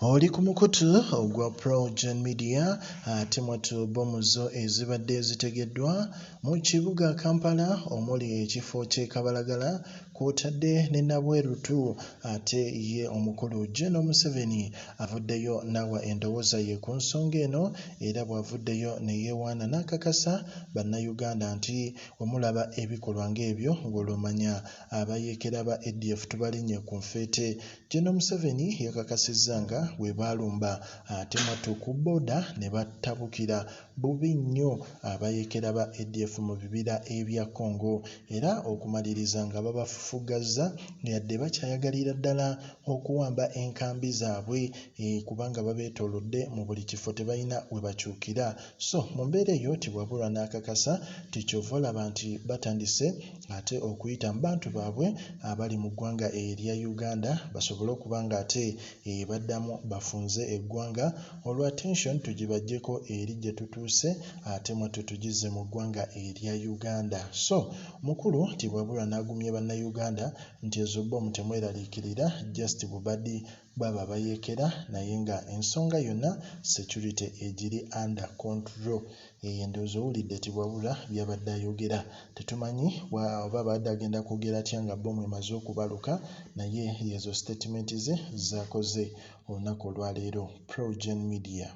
Oli ku mukutu ogwa Progen Media ate mwattu bbomu zo ezibadde zitegeddwa mu kibuga Kampala omuli ekifo ky'e Kabalagala kw'otadde ne Nabweru ate ye omukulu General Museveni avuddeyo n'awa endowooza ye ku nsonga eno era bw'avuddeyo ne yeewaana n'akakasa Bannayuganda nti bwe mulaba ebikolwa ng'ebyo ng'olwo omanya abayeekera ba ADF tubalinnye ku nfeete. General Museveni yakakasizza nga bwe baalumba ate mwattu ku bbooda ne batabukira bubi nnyo abayeekera ba ADF mu bibira ebya Congo era okumaliriza nga babafufuggazza yadde bakyayagalira ddala okuwamba enkambi zaabwe kubanga babeetoolodde mu buli kifo tebalina we bakyukira. So mu mbeera eyo Tibwabulwa n'akakasa nti ky'ova olaba nti batandise ate okuyita mu bantu baabwe abali mu ggwanga erya Uganda basobole okuba nga ate baddamu bafunze eggwanga olwo attention tugibaggyeko eri gye tutuuse ate mwattu tugizze mu ggwanga erya Uganda. So mukulu Tibwabulwa n'agumya Bannayuganda nti ezo bbomu temweraliikirira just bubadi bw'abo abayeekera naye nga ensonga yonna security egiri under control. Ndowooza owulidde Tibwabulwa by'abadde ayogera. Tetumanyi oba abadde agenda kwogera atya nga bbomu emaze okubaluka naye y'ezo sitatimenti ze z'akoze olunaku olwaleero. Progen Media.